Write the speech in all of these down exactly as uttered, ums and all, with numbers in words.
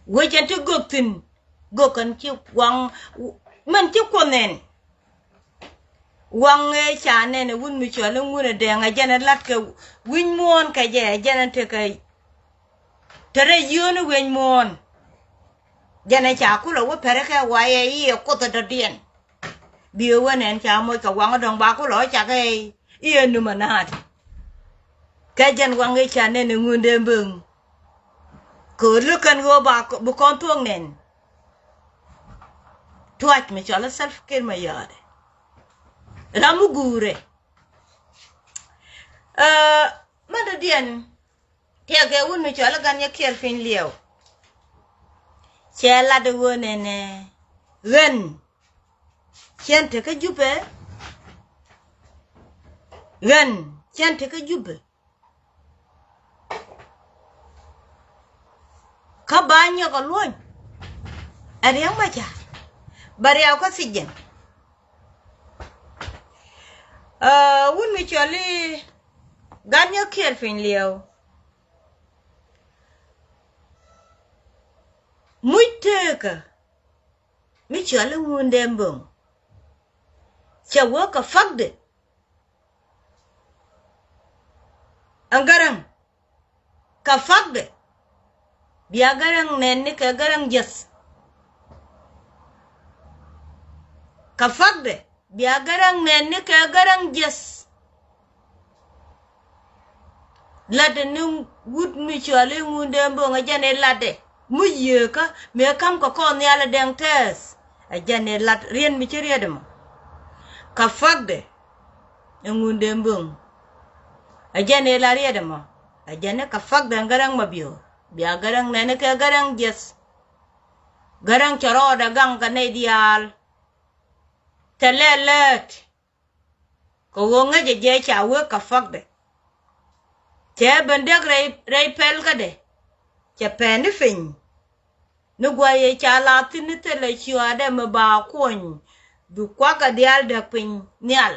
Wec ɛn ti gök thi̱n, gök ɛn ci waŋ, mɛn ci Kuoth nɛn. Waŋ ëë ca nɛn ɛ wut mi cɔal i̱ Ŋun ɛ Dɛŋ, ɛ jɛn ɛ la̱t kɛ wi̱c muɔ̱ɔ̱n kɛ jɛ, ɛ jɛn ɛ tekɛ te rɛy yio̱o̱ni wi̱c muɔ̱ɔ̱n. Jɛn ɛ ca kulɛ wä pɛrɛ kɛ wa̱i̱ ɛ i̱ ɛ Kuoth ɛ dɔ̱diɛn. Bi ɛ wä nɛn ca moc kɛ waŋ ɛ dɔ̱ŋ ba kulɛ wä cakɛ i̱ ɛ num ɛ na̱a̱t. Kɛ jɛn waŋ ëë ca nɛn ɛ Ŋun dee bäŋ. Kɛ ɣöö lukɛn ɣöö ba bi kɔn thuɔ̱k nɛn. Tuac mi cɔal i̱ Salva Kiir Mayardit, ram mi guurɛ. Ɛ, mɛn dɔ̱diɛn, tëëkɛ wut mi cɔal i̱ Gatnyɛ Kiɛɛr Piny Liɛw. Cɛ lat i̱ ɣöö nɛnɛ ɣän cɛn tekä Jubɛ. Ɣän cɛn tekä Jubɛ. Kä ba nyɔk a luɔ̱ny ɛ Riɛk Macar, ba riaw kä thi̱ji̱n. Ɛ, wut mi cɔal i̱ Gatnyɛ Kiɛɛr Piny Liɛw. Muc tekä mi cɔal i̱ Ŋun dee bäŋ. Cɛ wä kɛ fakdɛ. Ɛn Garaŋ, kɛ fakdɛ bia Garaŋ nɛn ni kɛ Garaŋ jiäth. Kɛ fakdɛ bia Garaŋ nɛn ni kɛ Garaŋ jiäth. Latdɛ ni wut mi cɔal i̱ Ŋun dee bäŋ, ɛ jɛn ɛ latdɛ. Mi yieekä mëë ka̱m kɛ kɔn nhial ɛ Dɛŋ tɛɛth, ɛ jɛn ɛ lat riet mi ci riet ɛmɔ. Kɛ fakdɛ ɛ Ŋun dee bäŋ, ɛ jɛn ɛ lat riet ɛmɔ. Ɛ jɛn ɛ kɛ fakdɛ ɛn Garaŋ Mabior, bia Garaŋ nɛn ni kɛ Garaŋ jiäth. Garaŋ cɛ rɔɔdɛ gaŋ kɛ nɛy diaal. Thilɛ lät. Kɛ ɣöö ŋäcɛ jɛ ca wee kɛ fakdɛ. Cɛ ben dek rɛy, rɛy pɛl kädɛ. Cɛ pɛn ni piny. Ni gua̱a̱c ëë ca la thi̱n ni thilɛ ciɔaadɛ mi ba kuɔny. Bi kuakä diaal däk piny nhial.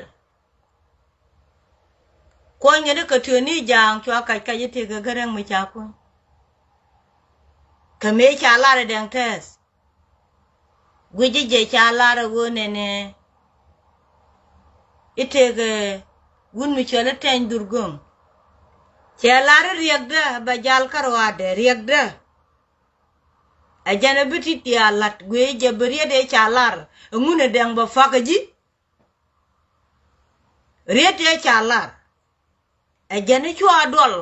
Kuɔny kɛ ni kɛ tiöni ja̱a̱ŋ cua kac kac i̱ tëëkɛ Garaŋ mi ca kuɔny. Kɛ mëë ca lar ɛ Dɛŋ tɛɛth. Guic i̱ jɛ ca lar ɛ ɣöö nɛnɛ i̱ tëëkɛ wut mi cɔal i̱ Tɛny Dhurgo̱ŋ. Cɛ lar i̱ riɛkdä bɛ jal kä ruaadɛ, riɛkdä. Ɛ jɛn ɛ bi ti̱ti̱ a la̱t guic i̱ jɛ bi riet ëë ca lar ɛ Ŋun ɛ Dɛŋ bɛ pakä ji̱. Riet ëë ca lar ɛ jɛn i̱ cua duɔl.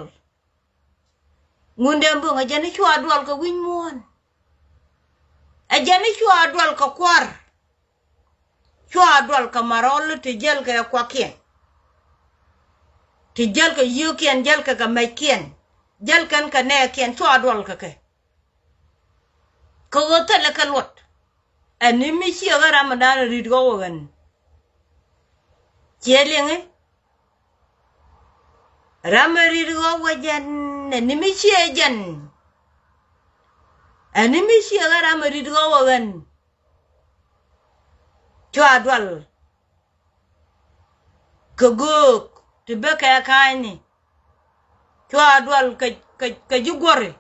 Ŋun dee bäŋ ɛ jɛn i̱ cua duɔl kɛ wi̱c muɔ̱ɔ̱n. Ɛ jɛn i̱ cua duɔl kɛ kua̱r. Cua duɔl kɛ marɔl ti jäl kɛ kuakiɛn. Ti jäl kɛ yio̱o̱kiɛn, jäl kɛ kɛ mɛckiɛn. Jäl kɛn kɛ nɛɛkiɛn, cua duɔl kɛ kɛ. Kɛ ɣöö thilɛ kɛ luɔt. Ɛn ni mi ciɛ ɣä ram mi da̱a̱n ri̱t ɣɔw ɛ ɣän. Ciɛ liŋi. Ram mi ri̱t ɣɔw ɛ jɛn, ɛn ni mi ciɛ jɛn. Ɛn ni mi ciɛ ɣä ram mi ri̱t ɣɔw ɛ ɣän. Cua dual kɛ göök ti bä kɛ ka̱a̱cni. Cua dual kɛ, kɛ, kɛ ji̱ guɔ̱ri.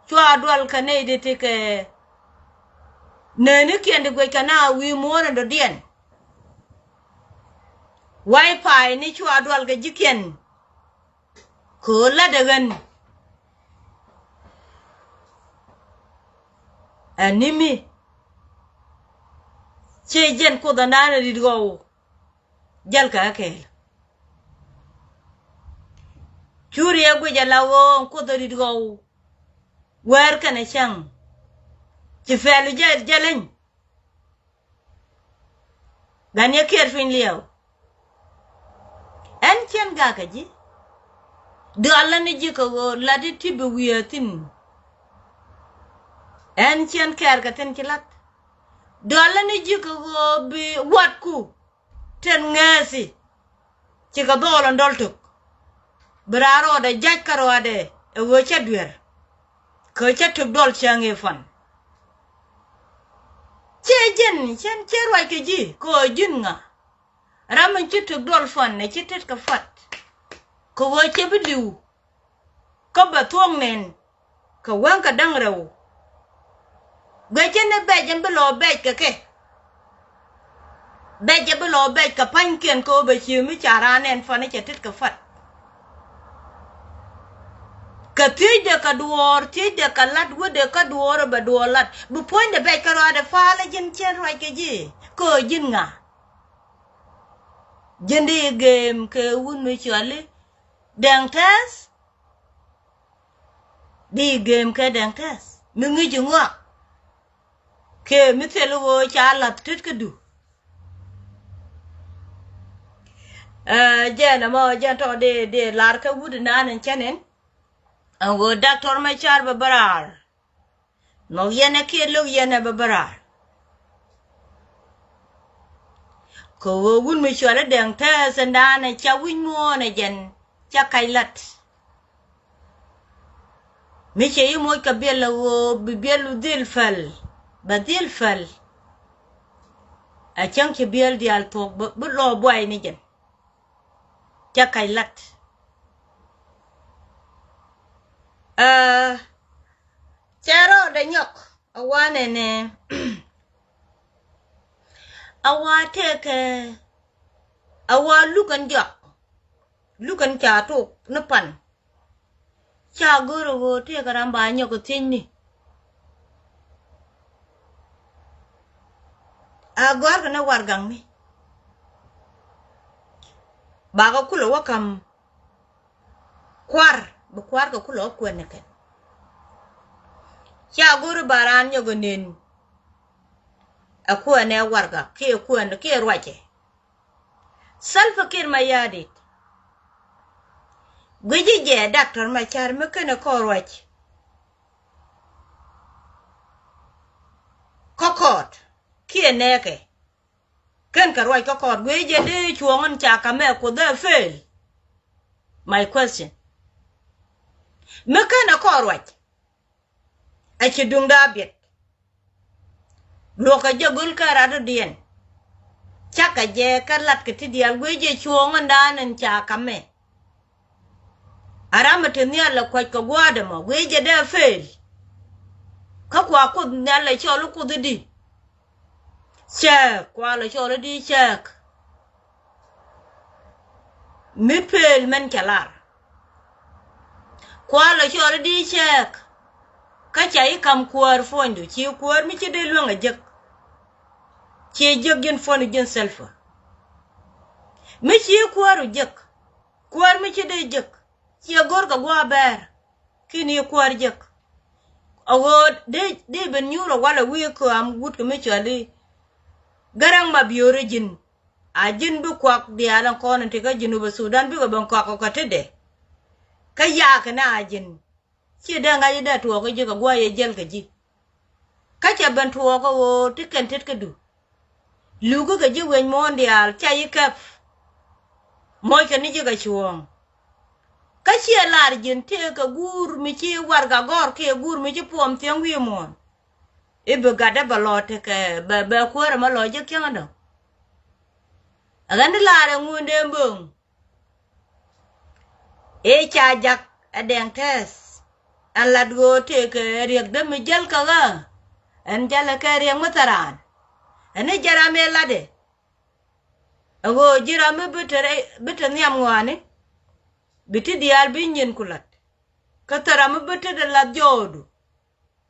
Cua dual kɛ nɛy ti ti kɛ näänikiɛn ti guɛc kɛ na wi̱i̱ muɔ̱ɔ̱n in dɔ̱diɛn. Wifi ni cua dual kɛ ji̱kiɛn. Kɛ ɣöö la̱tdɛ ɣän. Ɛn ni mi ciɛ jɛn Kuoth ɛ naan ɛ ri̱t ɣɔw. Jäl kɛ ɣä kɛɛl. Cu riɛk guic ala ɣöö ɛn Kuoth ɛ ri̱t ɣɔw. Wäär kɛnɛ cäŋ. Ci pɛl jɛ jɛ leny. Ganiɛ kiɛɛr piny liɛw. Ɛn cɛn gakä ji̱. Dualä ni ji̱ kɛ ɣöö lat i̱ ti bi wiee thi̱n. Ɛn cɛn kɛɛr kɛ thi̱n ci lat. Dualä ni ji̱ kɛ ɣöö bi watku. Tin ŋeethi. Cikɛ dhɔɔl ɛn dɔl tök. Bi raar rɔɔdɛ ja̱c kä rɔɔdɛ ɛ ɣöö cä duer. Kɛ cä tök dɔl cäŋ ëë pan. Ciɛ jɛn cɛn ciɛ ruac kɛ ji̱ kɛ ɣöö ji̱n ŋa. Ram mi ci tök dɔl pan ɛ ci tet kɛ pat. Kɛ ɣöö cɛ bi li̱w. Kä bɛ thuɔ̱k nɛn kɛ wäŋ kɛ da̱ŋ rɛw. Guecä ni bɛc in bi lɔ bɛc kɛ kɛ. Bɛc in bi lɔ bɛc kɛ pa̱nykiɛn kɛ ɣöö bɛ ci mi ca raan ɛn pan i̱ cɛ tet kɛ fat. Kɛ thiecdɛ kɛ duɔ̱ɔ̱r, thiecdɛ kɛ la̱t, wädɛ kä duɔ̱ɔ̱r ɛ bɛ duɔ̱ɔ̱r la̱t. Bi puɔ̱nydɛ bɛc kärɔadɛ palä ji̱n cɛn ruac kɛ ji̱. Kɛ ɣöö ji̱n ŋa? Ji̱n di gem kɛ wut mi cɔali Dɛŋ Tɛth. Di gem kɛ Dɛŋ Tɛth mi ŋi̱ci ŋɔak. Kɛ mi thil ɣöö ca la̱th tet kädu. Ɛ, jɛn ɛmɔ jɛn tɔ di, di lar kɛ wut inan in cɛn in. Ɛn ɣöö Doctor Machar bɛ bä raar. Nhɔk yɛn ɛ kiɛ lo̱k yɛn ɛ bɛ bä raar. Kɛ ɣöö wut mi cɔali Dɛŋ Tɛth in daanɛ ca wi̱c muɔ̱ɔ̱n ɛ jɛn ca kac la̱t. Mi cɛ yi moc kɛ biɛl ɛ ɣöö bi biɛl dhil päl, bɛ dhil päl. Ɛ cäŋ ci biɛl diaal thuɔ̱k bi, bi lɔ buay ni jɛn. Ca kac la̱t. Ɛ, cɛ rɔɔdɛ nyɔk a wa nɛnɛ. A wa tëëkɛ, a wa lukɛn jɔak. Lukɛn ca tok ni pan. Ca go̱r ɛ ɣöö tëëkɛ ram ba nyɔk ɛ thiecni. A gɔ̱a̱rkɛ ni warɛgakni. Bakɛ kulɛ wä ka̱m kua̱r, bi kua̱r kɛ kulɛ wä kuɛn ni kɛn. Ca go̱r ɛ ba raan nyɔk ɛ nën. Ɛ kuɛn ɛ warɛgak kiɛ kuɛn kiɛ ruacɛ. Salva Kiir Mayardit. Guici jɛ Doctor Machar mi kenɛ kɔn ruac kä kɔɔt kiɛ nɛɛkɛ. Ken kɛ ruac kä kɔɔt guici jɛ dee cuɔ̱ɔ̱ŋ in ca kamɛ Kuoth ɛ fail. My question. Mi kenɛ kɔn ruac. Ɛ ci duŋda biɛt. Luɔ̱kɛ jɛ göl kä rat dɔ̱diɛn. Cakɛ jɛ kä latkɛ ti diaal guic jɛ cuɔ̱ɔ̱ŋ in daan in ca kamɛ. A ram mi te nhial lɛ kua̱c kɛ gua̱a̱dɛ mɔ guic jɛ dee fail. Kä kua Kuoth nhial lɛ cɔl i̱ Kuoth i̱di. Cääk, kua lɛ cɔl i̱di cääk. Mi pel mɛn cɛ lar. Kual ɔ cɔl i̱ di cɛɛk. Kä ca i̱ ka̱m kuäär puɔ̱nydu, ci kuäär mi ci dee luäŋ a jek. Ci jek ji̱n puɔ̱nydu ji̱n Salva. Mi ci kuäär u jek. Kuäär mi ci dee jek. Ci go̱r kɛ gua̱a̱ bɛɛr. Kin i̱ kuäär jek. A ɣöö dee, dee ben nyuur a walɛ wi̱i̱ kɛ am wut kɛ mi cɔal i̱ Garaŋ Mabiöör ji̱n. A ji̱n bi kuak diaal ɛn kɔn in ti kä Junub Sudan bikɛ ben kuak kɛ kä tetdɛ. Kä yaakɛ ni a ji̱n. Ci dee ŋa̱c i̱ dee tuɔɔk kä ji̱ kɛ gua̱a̱c ɛ jiɛl kɛ ji̱. Kä cɛ ben tuɔɔk kä ɣöö ti kɛn tetkädu. Luki kɛ ji̱ wec muɔ̱ɔ̱n diaal ca i̱ kɛp. Moc kɛ ni ji̱ kɛ cuɔ̱ɔ̱ŋ. Kä ciɛ lar ji̱n tëëkɛ guur mi ci warɛga gɔ̱r kiɛ guur mi ci puɔm thiäŋ wi̱i̱ muɔ̱ɔ̱n. I̱ bi gatdä bɛ lɔ tekɛ bɛ, bɛ kuäärä mɛ lɔ ji̱ kiɛŋädɔ. Ɛ ɣän ti laarɛ ŋundɛ mböŋ. I̱ ca jak ɛ Dɛŋ Tɛth. Ɛn lat ɣöö tëëkɛ riɛkdä mi jäl kä ɣä. Ɛn jälɛ kɛ riɛk mi thäraan. Ɛn i̱ jɛ ram ëë latdɛ. Ɛ ɣöö ji̱ ram mi bi te rɛy, bi te nhiam ŋɔaani. Bi ti diaal bi nyin ku la̱t. Kä thil ram mi bi tetdɛ la̱th jɔɔdu.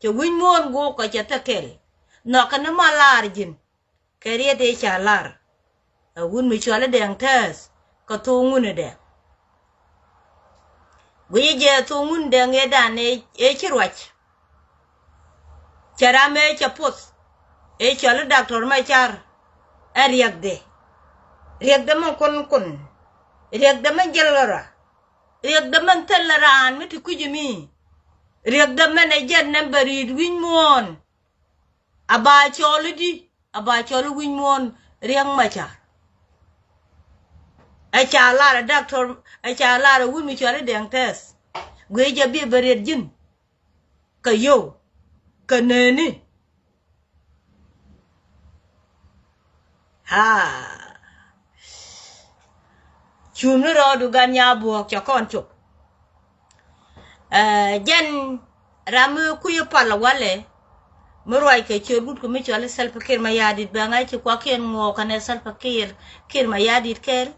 Cɛ wi̱c muɔ̱ɔ̱n guɔ̱ɔ̱k kɛ cɛ thil kɛl. Nhɔakɛ ni ma lar ji̱n. Kɛ riet ëë ca lar. Ɛ wut mi cɔal i̱ Dɛŋ Tɛth. Kɛ thok ŋun i̱ Dɛŋ. Guic i̱ jɛ thok ŋun Dɛŋ ëëdan ëë, ëë ci ruac. Cɛ ram ëë cɛ poth. Ëë cɔal i̱ Doctor Machar. Ɛ riɛkdɛ. Riɛkdɛ mɛ kun kun. Riɛkdɛ mɛ jäl ɣä rɔ. Riɛkdɛ mɛn thilɛ raan mi ti kui̱c mi. Riɛkdɛ mɛn ɛ jɛn nɛn bɛ ri̱i̱t wi̱c muɔ̱ɔ̱n. A ba cɔl i̱di, a ba cɔl i̱ wi̱c muɔ̱ɔ̱n Riɛk Macar. Ɛ ca lar ɛ Doctor, ɛ ca lar ɛ wut mi cɔal i̱ Dɛŋ Tɛth. Guic jɛ bi bɛ riɛt ji̱n. Kɛ yio̱w. Kɛ neni. Haa. Cum ni rɔɔdu gan nya buɔ̱ɔ̱k cɛ kɔn cop. Ɛ, jɛn ram mi kui̱ pal walɛ. Mi ruac kɛ ciöt wut kɛ mi cɔal i̱ Salva Kiir Mayardit, bɛŋ a ci kuakiɛn ŋuɔɔk kɛnɛ Salva Kiir, Kiir Mayardit kɛɛl.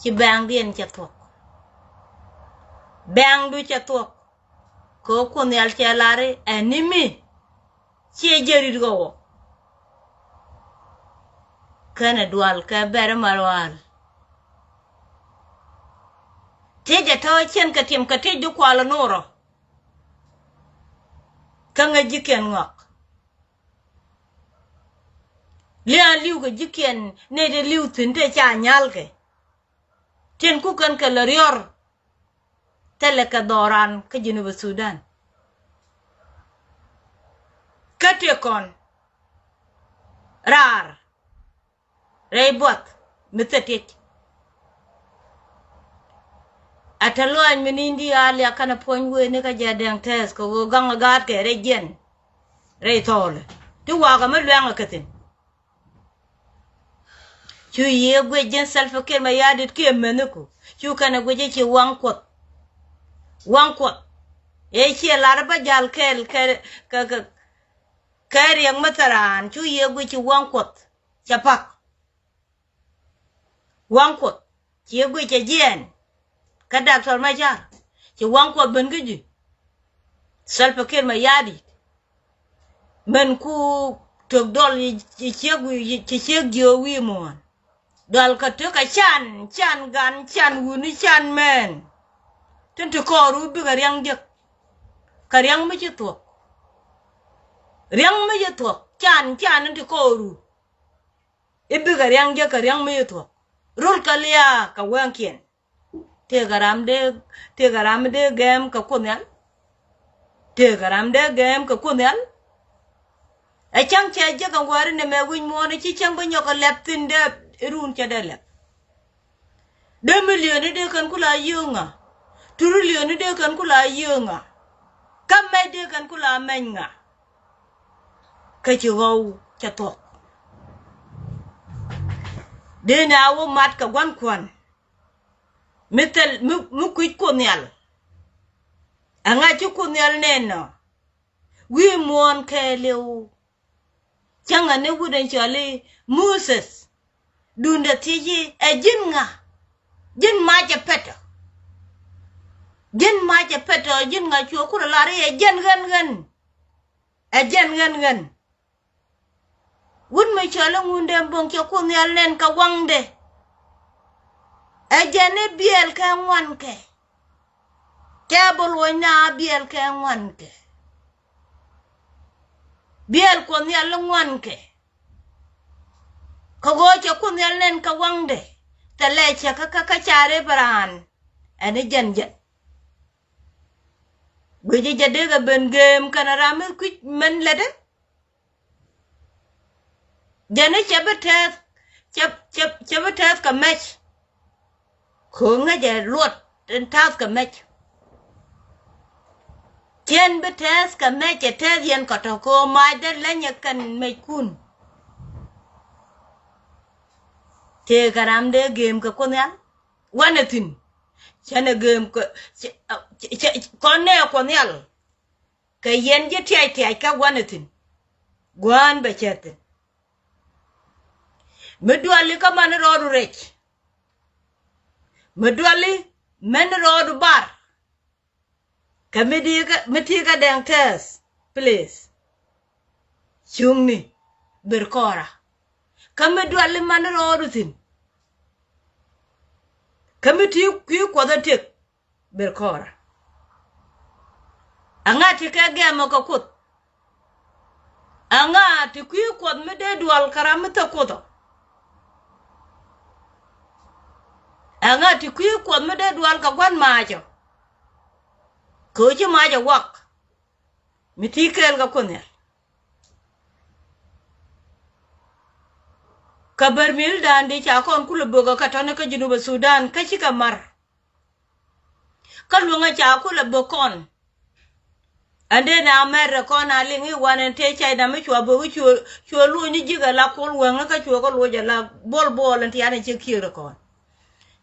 Ci bɛŋdiɛn cɛ thuɔ̱k. Bɛŋdu cɛ thuɔ̱k. Kɛ ɣöö Kuoth Nhial cɛ lar i̱ ɛn ni mi ciɛ jɛ ri̱t ɣɔwɔ. Kɛnɛ dual kɛ bɛr mal wal. Tiec ɛ tɔ̱ cɛn kɛ tiɛm kɛ tiec di kual ɛ norɔ. Kä ŋäc ji̱kiɛn ŋɔak. Lia̱a̱ li̱w kɛ ji̱kiɛn nɛy ti li̱w thi̱n te ca nyalkɛ. Tin ku kɛn kɛ lɛ riɔr. Thilɛ kɛ dhɔran kä Jinub Sudan. Kä tëë kɔn raar rɛy buɔth mi thil tiec. A te lɔany mi ni̱n di a liak kɛnɛ puɔ̱ny wen ni kä jɛ dɛŋ tɛth kɛ ɣöö gaŋ a gaatkɛ rɛy jiɛn rɛy thɔɔlɛ ti wakä mi luɛŋɛ kɛ thi̱n. Cu yiëë guic ji̱n Salva Kiir Mayardit kiɛ mɛnhiku. Cu kɛnɛ guic i̱ ci waŋ Kuɔth. Waŋ Kuɔth. Ëë ciɛ lar bä jal kɛɛl kɛ, kɛ, kɛ, kɛ riɛk mi thil raan. Cu yiëë guic ci waŋ Kuɔth. Cɛ pak. Waŋ Kuɔth. Ciëë guic cɛ jiɛɛn. Kä Doctor Machar. Ci waŋ Kuɔth ben kä ji̱. Salva Kiir Mayardit. Mɛn ku tök dɔl ci ciek wi̱i̱, ci ciek jiök wi̱i̱ muɔ̱ɔ̱n. Dɔl kä tök a can, can gan, can wuni, can mɛn. Tin ti kɔɔru bikɛ riaŋ jek. Kä riaŋ mi ci thuɔ̱k. Riaŋ mi ci thuɔ̱k, can, can in ti kɔɔru. I̱ bikɛ riaŋ jek kä riaŋ mi ci thuɔ̱k. Rul kä liaak kä wɛŋkiɛn. Tëëkɛ ram dee, tëëkɛ ram mi dee gɛɛm kɛ Kuoth Nhial. Tëëkɛ ram dee gɛɛm kɛ Kuoth Nhial. Ɛ cäŋ cɛ jek ɛn wäri nɛmɛ wi̱c muɔ̱ɔ̱n i̱ ci cäŋ bä nyɔk ɛ lɛp thi̱n dee irun cɛ dee lɛp. Dee miliöni dee kɛn kula yiööŋa. Turiliöni dee kɛn kula yiööŋa. Kä mɛc dee kɛn kula mɛc ŋa. Kä ci ɣɔw cɛ thuɔ̱k. Dee na wä mat kɛ gua̱n kua̱n. Mi thil, mi, mi kui̱c Kuoth Nhial. Ɛŋa ci Kuoth Nhial nɛn nɔ? Wi̱i̱ muɔ̱ɔ̱n kɛɛliw. Cäŋɛ ni wut ɛn cɔal i̱ Moses. Duundɛ thiec i̱ ɛ ji̱n ŋa? Ji̱n macɛ pɛtɔ. Ji̱n macɛ pɛtɔ, ji̱n ŋa cuɛ kulɛ lar i̱ ɛ jɛn ɣän ɣän. Ɛ jɛn ɣän ɣän. Wut mi cɔl i̱ Ŋundɛn Bo̱ŋ cɛ Kuoth Nhial nɛn kɛ waŋdɛ. Ɛ jɛn i̱ biɛl kɛ ŋuankɛ. Cɛ bi luɔ̱c na biɛl kɛ ŋuankɛ. Biɛl Kuoth Nhial i̱ ŋuankɛ. Kä ɣöö cɛ Kuoth Nhial nɛn kɛ waŋdɛ. Thilɛ cɛ kä kä kä ca rep raan. Ɛn i̱ jɛn jɛn. Guic i̱ jɛ dee kɛ ben gem kɛnɛ ram mi kui̱c mɛn lätdɛ. Jɛn i̱ cɛ bi tɛth, cɛ, cɛ, cɛ bi tɛth kɛ mɛc. Ko̱ ŋäcɛ luɔt in ta̱th kɛ mɛc. Cɛn bi tɛth kɛ mɛc cɛ tɛth yɛn kɔtɔ ko̱ macdɛ länyɛ kɛn mɛckun. Tëëkɛ ram dee gem kɛ Kuoth Nhial. Wanɛ thi̱n. Cɛnɛ gem kɛ, cɛ, cɛ, cɛ, kɔn nɛ Kuoth Nhial. Kɛ yɛn ji̱ tiac tiac kä wanɛ thi̱n. Gua̱a̱n bɛ cɛ thi̱n. Mi duali kä mani rɔɔdu rɛc. Mi duali mani rɔɔdu bar. Kä mi dikä, mi tikä dɛŋ tɛth, please. Cuŋni ber kɔra. Kä mi duali mani rɔɔdu thi̱n. Kä mi ti kui̱ Kuɔth a tiek. Ber kɔra. Aŋa ti kɛ gɛmɔ kɛ Kuoth. Aŋa ti kui̱ Kuɔth mi dee dual kɛ ram mi thek Kuoth ɔ. Aŋa ti kui̱ Kuɔth mi dee dual kɛ gua̱n mac ɔ. Kɛ ɣöö ci mac ɔ wak. Mi ti kɛɛl kɛ Kuoth Nhial. Kä bär mi ri da̱a̱n di ca kɔn kulɛ bök kä tɔ̱ni kä Junub Sudan kä cikɛ mar. Kä luäŋä ca kulɛ bök kɔn. Ɛn dee na mɛr rɛ kɔn a liŋ i̱ wan ɛn tëë cay dam i̱ cua bök i̱ cuɛ, cuɛ luny i̱ ji̱k ala kol wäŋä kä cuɛ kä luɔc ala buɔl buɔl ɛn tian i̱ cɛ kiɛk rɛ kɔn.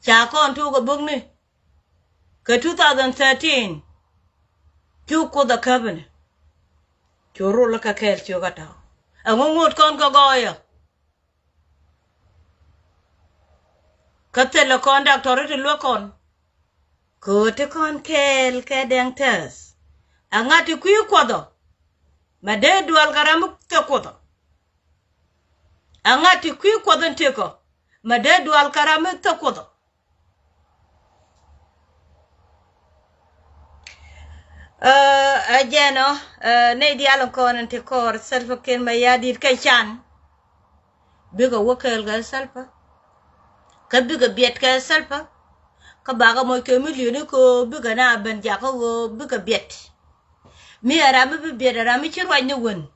Ca kɔn tuuk ɛ bök ni. Kɛ two thousand thirteen. Cu Kuoth ɛ käp ɛn. Cu rol kä kɛɛl ciök kä tɔ̱. Ɛŋu ŋot kɔn kä gɔɔyä? Kä thilɛ kɔn daktɔri ti luäk kɔn. Kööti kɔn kɛɛl kɛ dɛŋ tɛth. Ɛŋa ti kui̱ kuɔthɔ? Mɛ dee dual kä ram mi thek kuɔthɔ. Ɛŋa ti kui̱ kuɔth in tëkɔ? Mɛ dee dual kä ram mi thek kuɔthɔ. Ɛ, ɛ jɛn ɔ, ɛ, nɛy diaal in kɔn in ti kɔɔr Salva Kiir Mayardit kɛ can. Bikɛ wä kɛɛl kɛ Salva. Kä bikɛ biɛt kɛ Salva. Kä bakɛ moc kɛ milion i̱ kɛ ɣöö bikɛ na ben jakä ɣöö bikɛ biɛt. Mi ɛ ram mi bi biɛt ɛ ram mi ci ruac ni wen.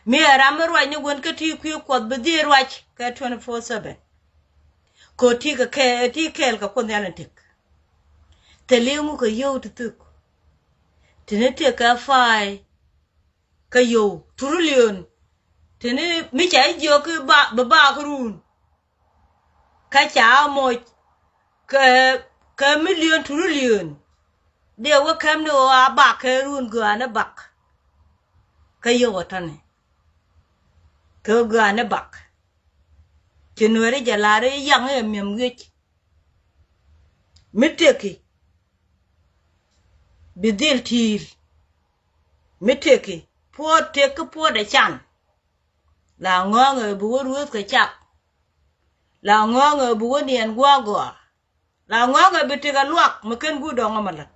Mi ɛ ram mi ruac ni wen kä ti kui̱ kuɔth bi dhil ruac kɛ twenty four seven. Kɛ ti kɛ kɛ ti kɛɛl kɛ Kuoth Nhial in tëk. Thil i̱ ŋu kɛ yio̱w ti thuk. Tini tëk kɛ fa̱a̱y kɛ yio̱w trillion. Tini mi ca i̱ jiök i̱ ba bi baak run. Kä ca moc kɛ, kɛ milion trillion. Dee wä käm ni ɣöö a bak kɛ run gɔaa ni bak. Kä yio̱w ɛ tɔ̱ni. Kɛ gɔaa ni bak. Ci nuɛri jɛ lar i̱ yaŋ i̱ ɛ mi̱em wi̱c. Mi tëki bi dhil ti̱i̱l. Mi tëki puɔ̱t tëk kä puɔ̱t ɛ can. La ŋɔ̱ɔ̱ŋɛ bi wä ruëëth kɛ cak. La ŋɔ̱ɔ̱ŋɛ bi wä niɛn gua̱a̱ gɔaa. La ŋɔ̱ɔ̱ŋɛ bi tekɛ luak mi ken guut dɔ̱ŋ ɔmɔ la̱t.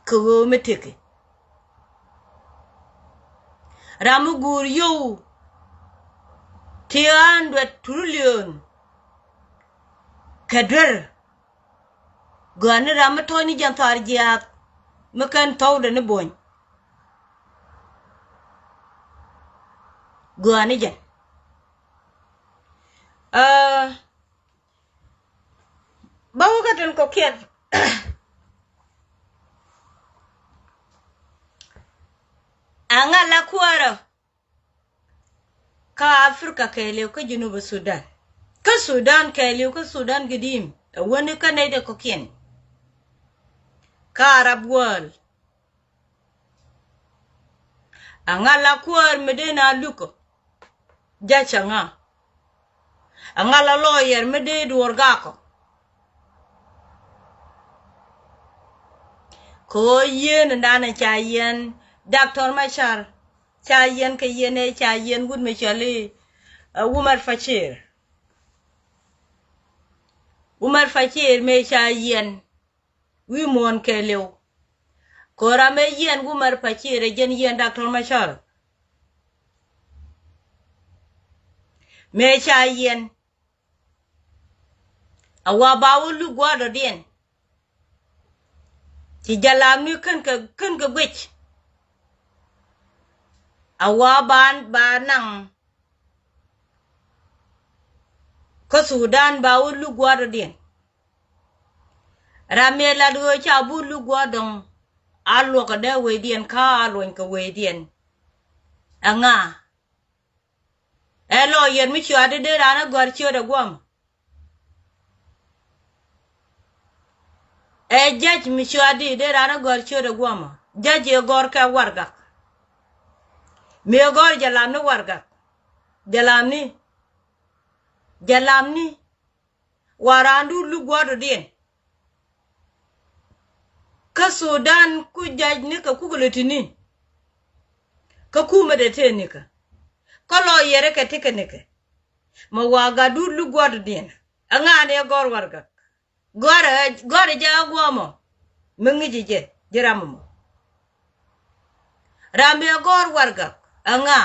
Kɛ ɣöö mi tëki ram mi guur yio̱w ti hundred trillion. Kɛ duer. Gɔaa ni ram mi tɔ̱ɔ̱c ni jɛn thɔaar jiaath mi ken thɔwdɛ ni bony. Gɔaa ni jɛn. Aa, bä wä kä tin kɔkiɛn. Aŋa la kuäärä. Kä Africa kɛɛliw kä Junub Sudan. Kä Sudan kɛɛliw kä Sudan gidim. Ɛ wäni kä nɛy dee kɔkiɛn. Kä Arab world. Aŋa la kuäär mi dee na lukɔ. Jac aŋa. Aŋa la lawyer mi dee duɔr gakɔ. Kɛ ɣöö yieen in dan ca yiɛn Doctor Machar. Ca yiɛn kɛ yiɛn ɛ ca yiɛn wut mi cɔl i̱, ɛ, Umar Fakir. Umar Fakir mëë ca yiɛn wi̱i̱ muɔ̱ɔ̱n kɛɛliw. Kɛ ɣöö ram ëë yiɛn Umar Fakir ɛ jɛn yiɛn Doctor Machar. Mëë ca yiɛn. A wa ba wä luk gua̱a̱r dɔ̱diɛn. Ci jalamni kän kɛ, kän kɛ guic. A wa ba, ba naŋ kä Sudan ba wä luk gua̱a̱r dɔ̱diɛn. Ram mi lat ɣöö ca bu luk gua̱a̱r dɔ̱ŋ a luɔk kɛ dee wecdiɛn kä a luɔny kɛ wecdiɛn. Ɛŋa? Ɛ lawyer mi cua̱t di dee raan a gɔ̱a̱r ciötdɛ guɔ̱mɔ. Ɛ judge mi cua̱t di dee raan a gɔ̱a̱r ciötdɛ guɔ̱mɔ. Judge ëë gɔ̱r kɛ warɛgak. Mi ëë gɔ̱r jalamni warɛgak. Jalamni. Jalamni. Wa raandu luk gua̱a̱r dɔ̱diɛn. Kä Sudan ku judge ni kɛ kukɛ lɛ ti̱ni. Kä kumɛ dee tëë nikä. Kä lawyer kɛ ti kɛ nikɛ. Mɛ wa gatdu luk gua̱a̱r dɔ̱diɛn. Ɛŋa ni ɛ gɔ̱r warɛgak. Gɔ̱a̱r ɛ, gɔ̱a̱r ɛ jɛ a guɔ̱mɔ. Mi ŋi̱ci jɛ, ji̱ ram ɛmɔ. Ram mi ɛ gɔ̱r warɛgak, ɛŋa?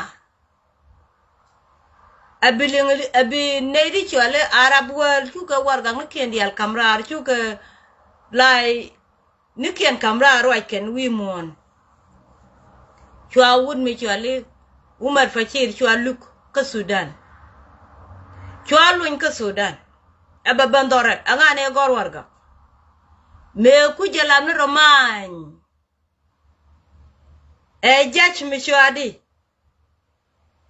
Ɛ bi liŋ, ɛ bi nɛy di cɔal i̱ Arab world, cukɛ warɛgak ni kiɛn diaal ka̱m raar, cukɛ lay ni kiɛn ka̱m raar ruac kɛn wi̱i̱ muɔ̱ɔ̱n. Cua wut mi cɔal i̱ Umar Fakir cua luk kä Sudan. Cua luny kä Sudan. Ɛ bɛ ben dhɔrɛ, ɛŋa ni ɛ gɔ̱r warɛgak? Mëë ku jalamni rɔ ma̱a̱ny. Ɛ judge mi cua̱t di.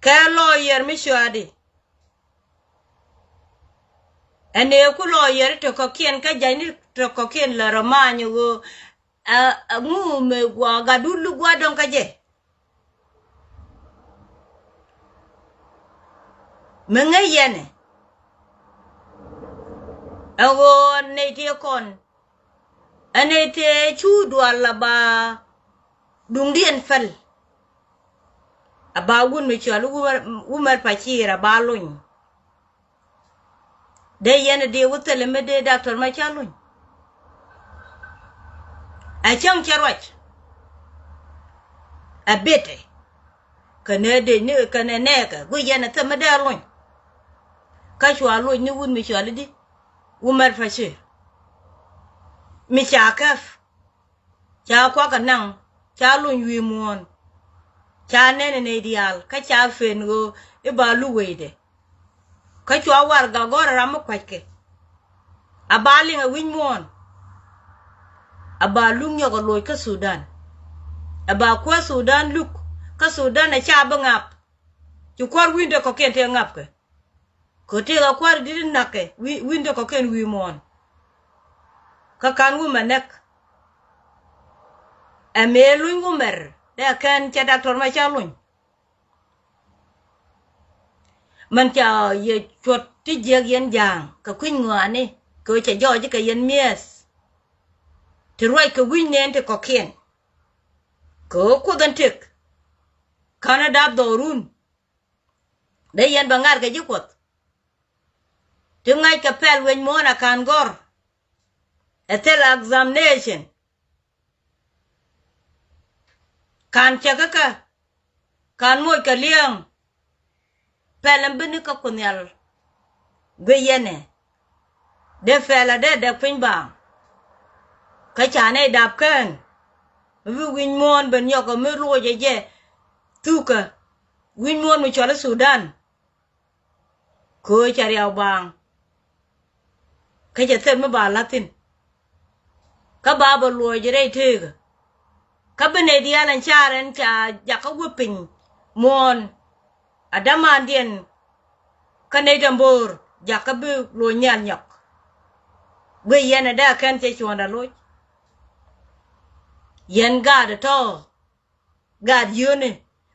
Kɛ lawyer mi cua̱t di. Ɛn ëë ku lawyer tɔ̱ kɔ̱kiɛn kä judge ni tɔ̱ kɔ̱kiɛn lɛ rɔ ma̱a̱ny ɣöö, ɛ, ɛ ŋu mëë gua gatdu luk gua̱a̱r dɔ̱ŋ kä jɛ. Mi ŋäc yɛn ɛ ɣöö nɛy tëë kɔn, ɛ nɛy tëë cu dual a ba duŋdiɛn päl. A ba wut mi cɔal Umar, Umar Pacir a ba lony. Dee yɛn di wä thilɛ mi dee Doctor Machar lony. Ɛ cäŋ cɛ ruac. Ɛ bitɛ. Kɛ nɛ dee ni kɛ nɛ nɛɛkɛ guic yɛn ɛ thil mi dee lony. Kä cua loc ni wut mi cɔal i̱di Umar Pacir. Mi ca kɛp. Ca kuak kɛ naŋ, ca lony wi̱i̱ muɔ̱ɔ̱n. Ca nɛn ɛ nɛy diaal kä ca pen ɣöö i̱ ba luk weydɛ. Kä cua warɛgak gɔ̱r ɛ ram mi kua̱ckɛ. A ba liŋ ɛ wi̱c muɔ̱ɔ̱n. A ba luk nyɔk ɛ loc kä Thudan. A ba kuäär Thudan luk kä Thudan ɛ ca bi ŋap. Ci kuäär wi̱ndɛ kɔ̱kiɛn tëë ŋapkɛ. Kɛ tëëk a kuäär di̱t in na̱kɛ wi̱n, wi̱n ti kɔ̱kiɛn wi̱i̱ muɔ̱ɔ̱n. Kä ka̱n wumɛ näk. Ɛ mëë luny wumɛr dee kɛn cɛ Doctor Machar luny. Mɛn ca yɛ cuɔt ti jiäk yɛn ja̱a̱ŋ kɛ kui̱ny ŋɔaani kɛ ɣöö cɛ jɔɔc kɛ yɛn mi̱eth. Ti ruac kɛ wi̱ny nɛɛn ti kɔ̱kiɛn. Kɛ ɣöö Kuoth ɛn tëk. Ka̱n ɛ dap dhɔrun. Dee yɛn bɛ ŋa̱r kɛ ji̱ Kuɔth. Ti ŋa̱ckɛ pɛl wec muɔ̱ɔ̱n a ka̱n gɔ̱r. Ɛ thil examination. Ka̱n cɛ kä kä. Ka̱n moc kɛ li̱eŋ. Pɛl ɛn bi ni kä Kuoth Nhial. Guic yɛn ɛ. Dee pɛl a dee dɛk piny baaŋ. Kä ca nɛy dap kään. Mi bi wi̱ny muɔ̱ɔ̱n ben nyɔk ɛ mi loc ɛ jɛ. Thukä. Wi̱ny muɔ̱ɔ̱n mi cɔl i̱ Thudan. Köö cɛ riaw baaŋ. Kä cɛ thil mi ba la̱th thi̱n. Kä ba bɛ luɔc rɛy teekä. Kä bi nɛy diaal ɛn caar ɛn ca jakä wä piny muɔ̱ɔ̱n. A dämandiɛn kä nɛy tɛm bo̱o̱r jakä bi luɔc nhial nyɔk. Guic yɛn ɛ dee kɛn cɛ cuɔ̱ɔ̱ŋda loc. Yɛn gaat ɛ tɔ̱. Gaat yio̱o̱ni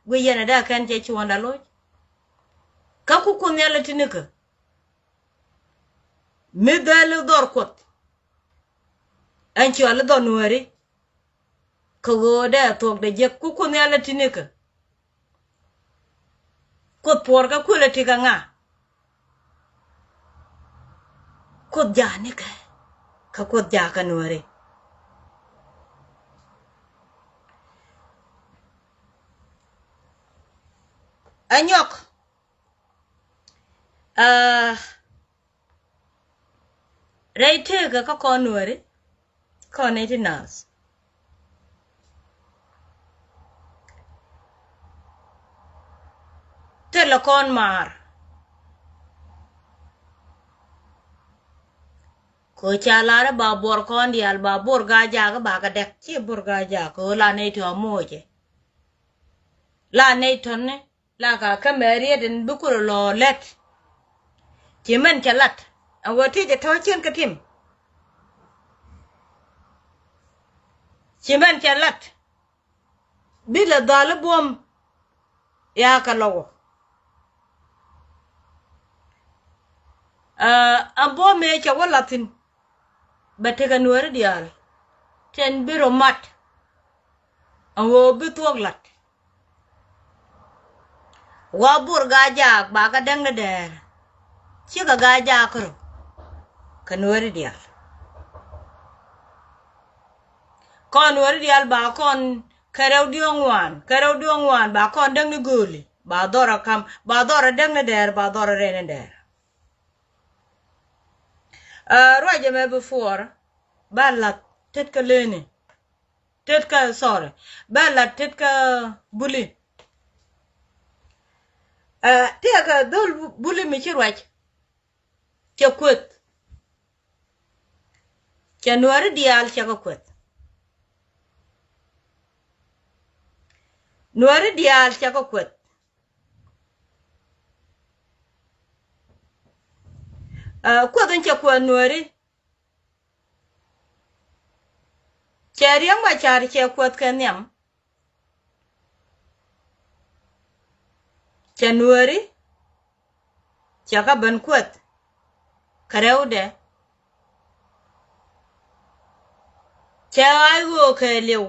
guic yɛn ɛ dee kɛn cɛ cuɔ̱ɔ̱ŋda loc. Kä ku Kuoth Nhial ɛ ti̱nikä. Mi dhɛl i̱ dhɔr Kuɔth. Ɛn cɔal i̱ dhɔr Nuääri. Kɛ ɣöö dee thuɔ̱kdɛ jek ku Kuoth Nhial ɛ ti̱nikä. Kuoth puɔr kɛ kuël ɛ ti kɛ ŋa? Kuoth ja̱a̱nikɛ. Kä Kuoth ja̱a̱ kɛ Nuääri. Ɛ nyɔk. Aa, rɛy tëëkä kä kɔn Nuääri. Kɔn nɛy ti naath. Thilɛ kɔn maar. Kɛ ɣöö ca lar i̱ ba buɔr kɔn diaal ba buɔr Gaa-jaak i̱ ba kɛ dɛk, /ciɛ buɔr Gaa-jaak kɛ ɣöö la nɛy tɔ̱ moocɛ. La nɛy tɔ̱ni la ka kä mɛ riet in bi kulɛ lɔ lät. Ci mɛn cɛ lat ɛn ɣöö ti jɛ tɔ̱ cien kä tim. Ci mɛn cɛ lat bi lɛ dhal i̱ buɔ̱m. Ya kɛ lɔ wä. Aa, ɛn buɔ̱m mëë cɛ wä la̱th thi̱n. Bɛ tekɛ Nuääri diaal tin bi rɔ mat. Ɛn ɣöö bi thuɔ̱k la̱t. Wa bur Gaa-jaak ba kɛ däŋ ni dɛɛr. /Cikɛ Gaa-jaak kärɔ kɛ Nuääri diaal. Kɔn Nuääri diaal ba kɔn kɛ rɛw diɔ̱ɔ̱ŋ ŋuan, kɛ rɛw diɔ̱ɔ̱ŋ ŋuan ba kɔn däŋ ni gööli, ba dhɔr a ka̱m, ba dhɔr a däŋ ni dɛɛr, ba dhɔr a rɛy ni dɛɛr. Aa, ruacɛ mɛ before ba la̱th tet kä leni. Tet kä, sorry. Ba la̱th tet kä Buli. Aa, tëëkɛ dhol Buli mi ci ruac. Cɛ kueth. Cɛ Nuääri diaal cɛ kɛ kueth. Nuääri diaal cɛ kɛ kueth. Aa, kueth in cɛ kueth Nuääri. Cɛ Riek Macar cɛ kueth kɛ nhiam. Cɛ Nuääri Cɛ kä ben kueth kɛ rɛwdɛ. Cɛ ɣa̱c ɣöö kɛɛliw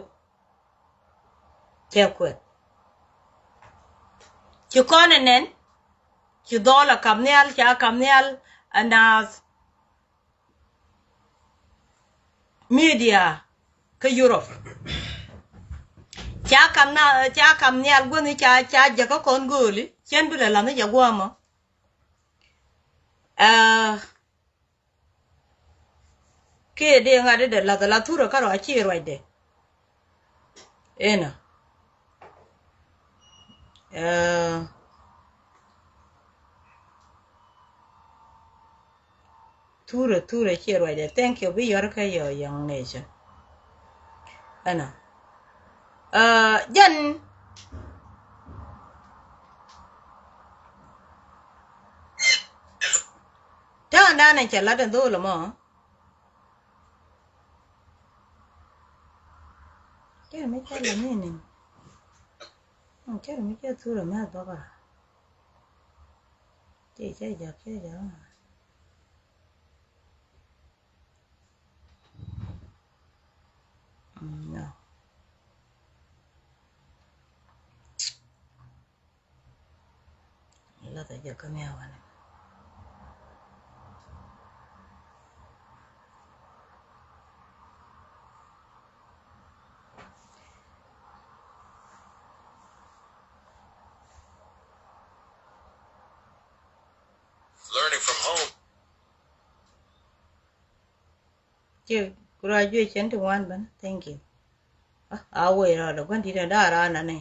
cɛ kueth. Ci kɔn ɛ nɛn ci dhɔl ɛ kap nhial, ca kap nhial ɛ naath media kä Europe. Ca kap na, ca kap nhial guäthni ca, ca jäkä kɔn gööli cien bi lɛ la̱th ni jɛ gua̱a̱mɔ. Aa, kiɛ dee ŋa̱t dee lath, lath thurɛ kärɔa ci ruacdɛ. Inɔ. Aa, thurɛ, thurɛ ci ruacdɛ. Thank you. Bi yɔr kä your young nation. Ɛnɔ. Aa, jɛn ta̱a̱ŋdan in cɛ lat in dho̱o̱l ɛmɔ. Cɛ mi cɛ lɛ mi niŋ. Cɛ mi cɛ thurɛ mi a dhɔka. Cɛ cɛ jak cɛ jak. Mm, no. Lathɛ jɛ kä miawan. Learning from home. Ci graduation ti wan bän. Thank you. A wee rɔɔdɛ gua̱n di̱t ɛ da̱a̱ raan anɛ.